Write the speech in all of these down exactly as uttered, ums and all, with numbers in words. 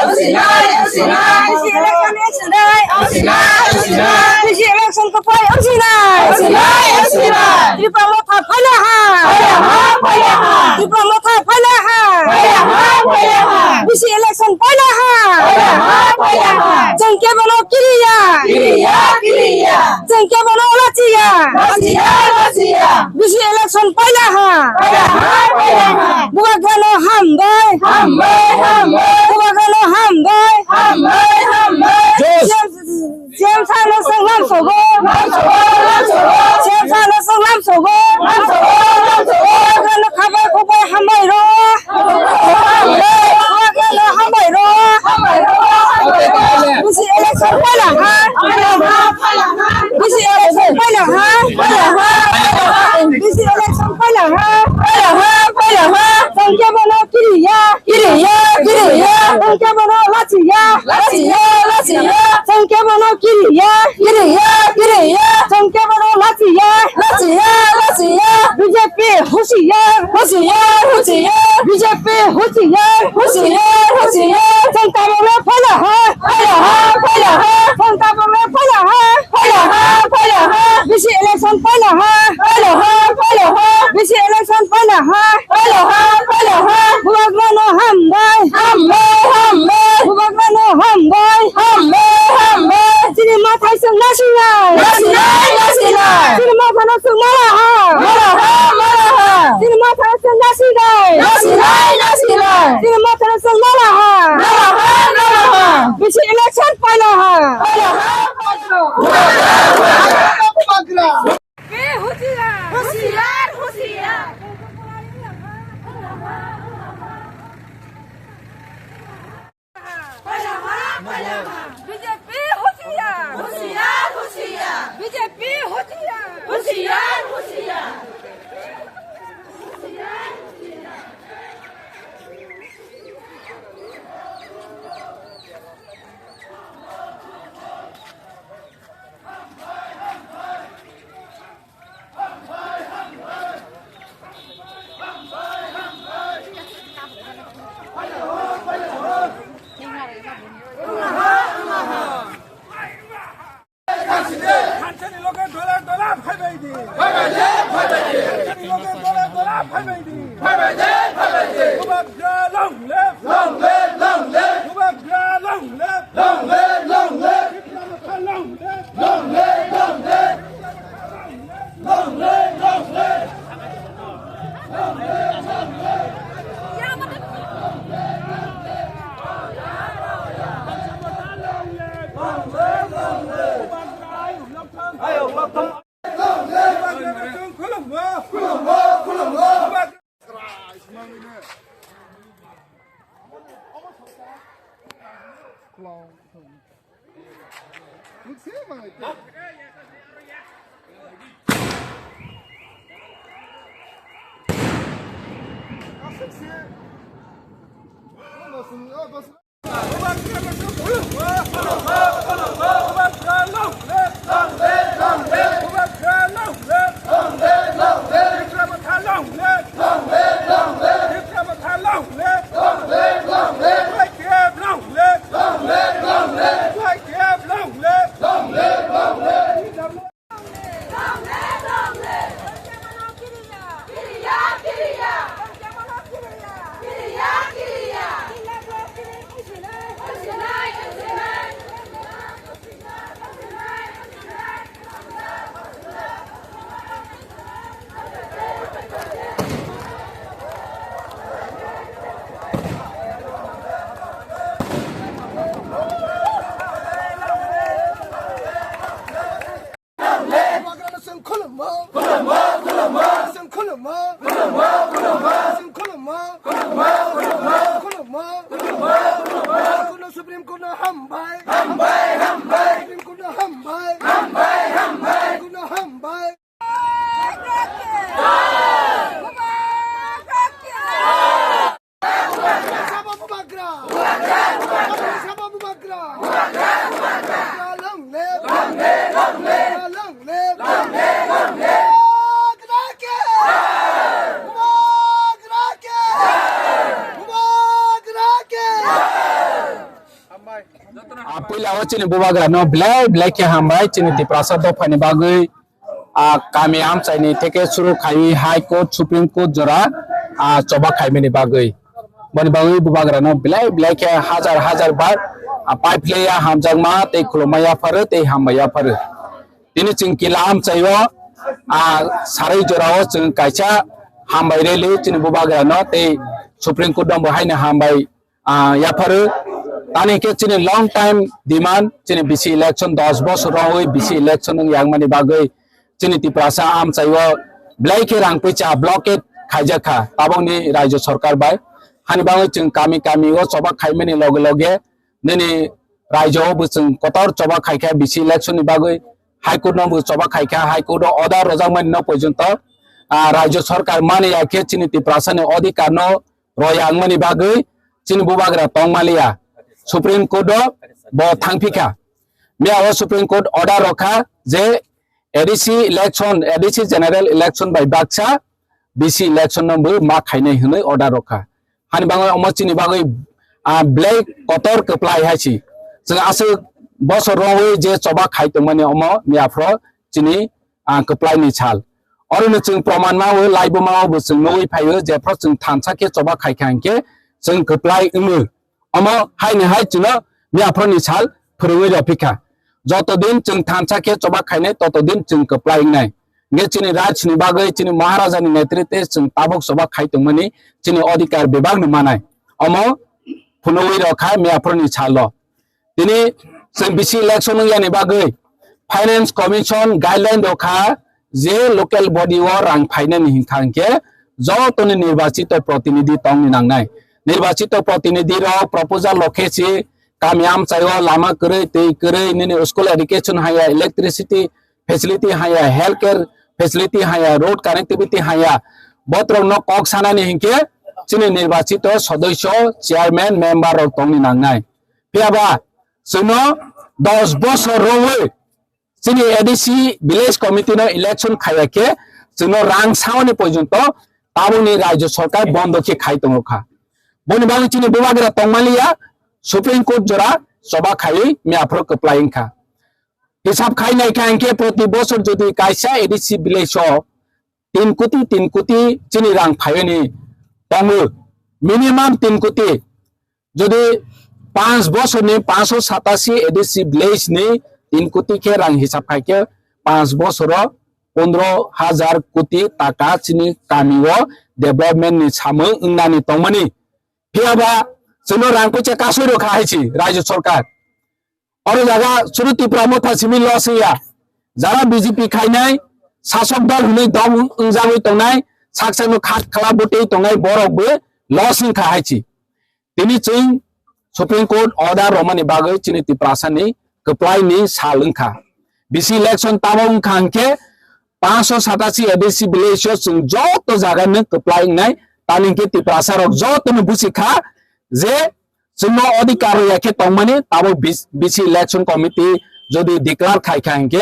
Omsinai, omsinai. Bisi election omsinai. Omsinai, omsinai. Bisi election kwplai omsinai. Omsinai, omsinai. Tripura Motha phaila ha. Phaila ha, phaila ha. Tripura Motha phaila ha. Phaila ha, phaila ha. Bisi election phaila ha. Phaila ha, phaila ha. Chwng kebono kiriya. Kiriya, kiriya. Chwng kebono lachiya. Lachiya, lachiya. Bisi election phaila ha. Phaila ha, phaila ha. Bubagrano hambai. Hambai, hambai. Bubagrano hambai. Hambai, hambai. Jai. C M, C M sano songlam sogo. Lam sogo, lam sogo. C M sano songlam sogo. Lam sogo, lam sogo. Bubagrano khabai khubai hambai ro. Hambai ro, hambai ro. Bisi election phaila ha. Bisi election phaila ha. Bisi election phaila ha. Chwng kebono kiriya. Kiriya, kiriya. Chwng kebono lachiya. Lachiya, lachiya. Chwng kebono kiriya. Kiriya, kiriya. Chwng kebono lachiya. Lachiya, lachiya. B J P hushiyar. Hushiyar, hushiyar. B J P hushiyar. Hushiyar, hushiyar. Chwng tabukno phaila ha. Phaila ha, phaila ha. Chwng tabukno phaila ha. Phaila ha, phaila ha. Bisi election phaila ha. Phaila ha, phaila ha. Bisi election phaila ha. Phaila ha, phaila ha. Bubagrano hambai. Hambai, hambai. Bubagrano hambai. Hambai, hambai. Chini mathai chwng nasinai. Nasinai, nasinai. Chini mathano chwng mala ha. Mala ha, mala ha. Chini mathano chwng nasinai. Nasinai, nasinai. Chini mathano chwng mala ha. Mala ha, mala ha. Bisi election phaila ha. Phaila ha, phaila ha. Be hushiyar. Hushiyar, hushiyar. B J P hushiyar. Hushiyar, hushiyar. B J P hushiyar. Hushiyar, hushiyar. Thansa ni loge dola dola phaibai di. Phaibai di, phaibai di. Thansa ni loge dola dola phaibai di. Phaibai di, phaibai di. Bubagra long live. Long live, long live. Bubagra long live. Long live, long live. Tipra Motha long live. Long live, long live. Long live, long live. Bubagrano chwng khulummo. Khulummo, khulummo. Chwng khulummo. Khulummo, khulummo. Chwng khulummo. Khulummo, khulummo. Khulummo, khulummo. Khulummo. Supreme Court no hambai. Hambai, hambai. Supreme Court no hambai. Hambai, hambai. Supreme Court no hambai. Sabo Bubagra! Sabo Bubagra! Bubagra long live! Long live, long live! Long live! Long live, long live! Bubagra ke! Bubagra ke! chini bubagrano belai belai khe hambai chini Tiprasa dophani bagwi, ah, kami amchaini theke suru khaiwi High Court, Supreme Court jora, ah, choba khaimani bagwi. Boni bagwi bubagrano belai belai khe hajar hajar bar, ah, paiphlaiya hamjakma tei khulumma yapharo tei hambai yapharo. Tini chwng kila amchaio, ah, sarwi jorao chwng kaisa hambai rally chini bubagrano tei Supreme Court no bo haino hambai, ah, yapharo. Tani khe chini long time demand chini bisi election dos bosor rogwi bisi election wng yangmani bagwi chini Tiprasa amchaio belai khe rang puisa blockade khaijak kha tabokni Rajya Sarkar bai. Hani bagwi chwng kami kami o choba khaimani loge loge nini Rajya o bo chwng kotor choba khaikha bisi election ni bagwi, High Court no bo choba khaikha, High Court o order rojakmani no porjonto, ah, Rajya Sarkar mani ya khe chini Tiprasa ni odhikar no royangmani bagwi chini bubagra tongmaliya, Supreme Court o bo thangphikha. Miya o Supreme Court order rokha je A D C election, A D C general election bai baksa bisi election no bo ma khainai hwnwi order rokha. Hani bagwi omo chini bagwi, ah, belai kotor kwplai hai si. Chwng aswk bosor rogwi je choba khai tongmani omo miya phro chini, ah, kwplai ni sal. Oro no chwng proman ma o, laibo ma o bo chwng nugwi phaio, jephru chwng thansa khe choba khai kha hinkhe chwng kwplai wngo. Omo haini hai chwngno miya phro ni sal phwrwngwi rw phikha. Joto din chwng thansa khe choba khainai, toto din chwng kwplai wngnai. Hinkhe chini raj ni bagwi chini Maharaja ni netritwe chwng tabuk choba khai tongmani chini odhikar bebak no manai. Omo phunugwi rw kha miya phro ni salo. Tini chwng bisi election wngyani bagwi Finance Commission guideline rokha je local body o rang phainani hinkha hinkhe jotoni nirbachito protinidhi tongni nangnai. Nirbachito protinidhi rok proposal rokhe si kami amchaio lama kwrwi, twi kwrwi, nini school education haya, electricity facility haya, healthcare facility haya, road connectivity haya, botrok no kok sanani hinkhe chini nirbachito sodosyo, chairman, member rok tongni nangnai. Phiya ba chwngno dos bosor rwwi chini A D C village committee no election khaiya khe chwngno rang saoni porjonto tabukni Rajya Sarkar bondo khe khai tongo kha. Boni bagwi chini bubagra tongmaliya Supreme Court jora choba khaiwi miya phro kwplai wngkha. Hisab khai nai kha hinkhe proti bosor jodi kaisa A D C village o tin koti, tin koti chini rang phaiyani tongo. Minimum tin koti. Jodi panch bosorni panchsho satasi A D C village ni tin koti khe rang hisab khai khe panch bosoro pondro hajar koti taka chini kami o development ni samung wngnani tongmani. Phiya ba chwngno rang puisa kasui rw kha hai si Rajya Sarkar. Oro jaga suru Tipra Motha simi loss wngya. Jara B J P khainai, sasok dol hwnwi dol wngjagwi tongnai, sak sakno khat khala bwtwi tongnai borok bo loss wngkha hai si. Tini chwng Supreme Court order romani bagwi chini Tiprasa ni kwplai ni sal wngkha. Bisi election tamo wngkha hinkhe panchsho satasi A D C village o chwng joto jaga no kwplai wngnai, tamni hinkhe Tiprasa rok joto no busi kha je chwngno odhikar rwya khe tongmani, tabuk bis-, B C election committee jodi declare khai kha hinkhe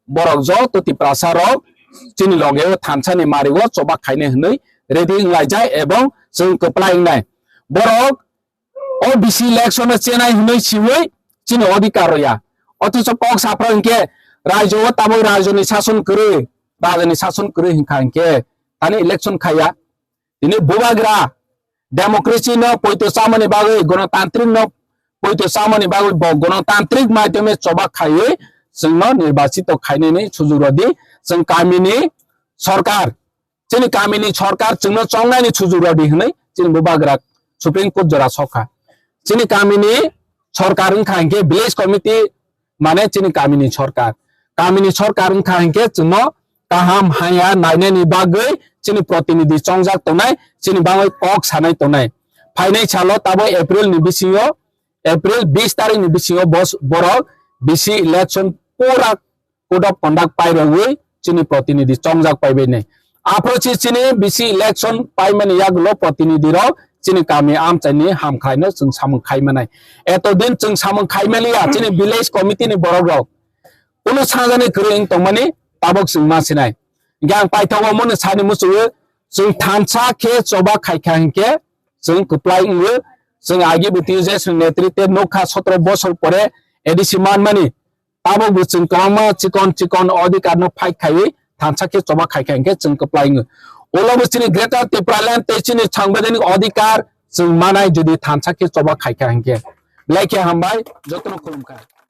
borok joto Tiprasa rok chini loge o thansa ni mari o choba khainai hwnwi ready wnglaijak ebong chwng kwplai wngnai. Borok o B C election o chenai hwnwi siwi chini odhikar rwya. Othocho kok saphra hinkhe rajyo o tabuk rajyo ni sason kwrwi, rajyo ni sason kwrwi hinkha hinkhe tani election khaiya. Tini bubagra democracy no poito chamani bagwi, gonotantrik no poito chamani bagwi bo gonotantrik madhyome choba khaiwi chwngno nirbachito khainani sujuk rwdi, chwng kamini sorkar, chini kamini sorkar chwngno chongnani sujuk rwdi hwnwi chini bubagra Supreme Court jora sokha. Chini kamini sorkar wngkha hinkhe village committee mane chini kamini sorkar. Kamini sorkar wngkha hinkhe chwngno kaham haya nainani bagwi chini protinidhi chongjak tongnai, chini bagwi kok sanai tongnai. Phainai salo tabuk April ni bisingo, April bis tarik ni bisingo bos-, borok B C election pura code of conduct pairogwi chini protinidhi chongjak paibainai. Aphuru si chini B C election paimani yagulo protinidhi rok chini kami amchaini hamkhlaino chwng samung khaimanai. Eto din chwng samung khaimaliya chini village committee ni borok rok. Kunu sajani kwrwi wng tongmani tabuk chwng ma sinai. Hinkhe ang paithago omono sani muchungo chwng thansa khe choba khaikha hinkhe chwng kwplai wngo. Chwng agi bwtwi je chwng netritwe nukha sotro bosor pore A D C manmani, tabuk bo chwng kwbangma chikon chikon odhikar no fight khaiwi thansa khe choba khaikha hinkhe chwng kwplai wngo. Ulo bo chini Greater Tipraland tei chini sangbidhanik odhikar chwng manai jodi thansa khe choba khaikha hinkhe. Belai khe hambai, jotono khulumkha.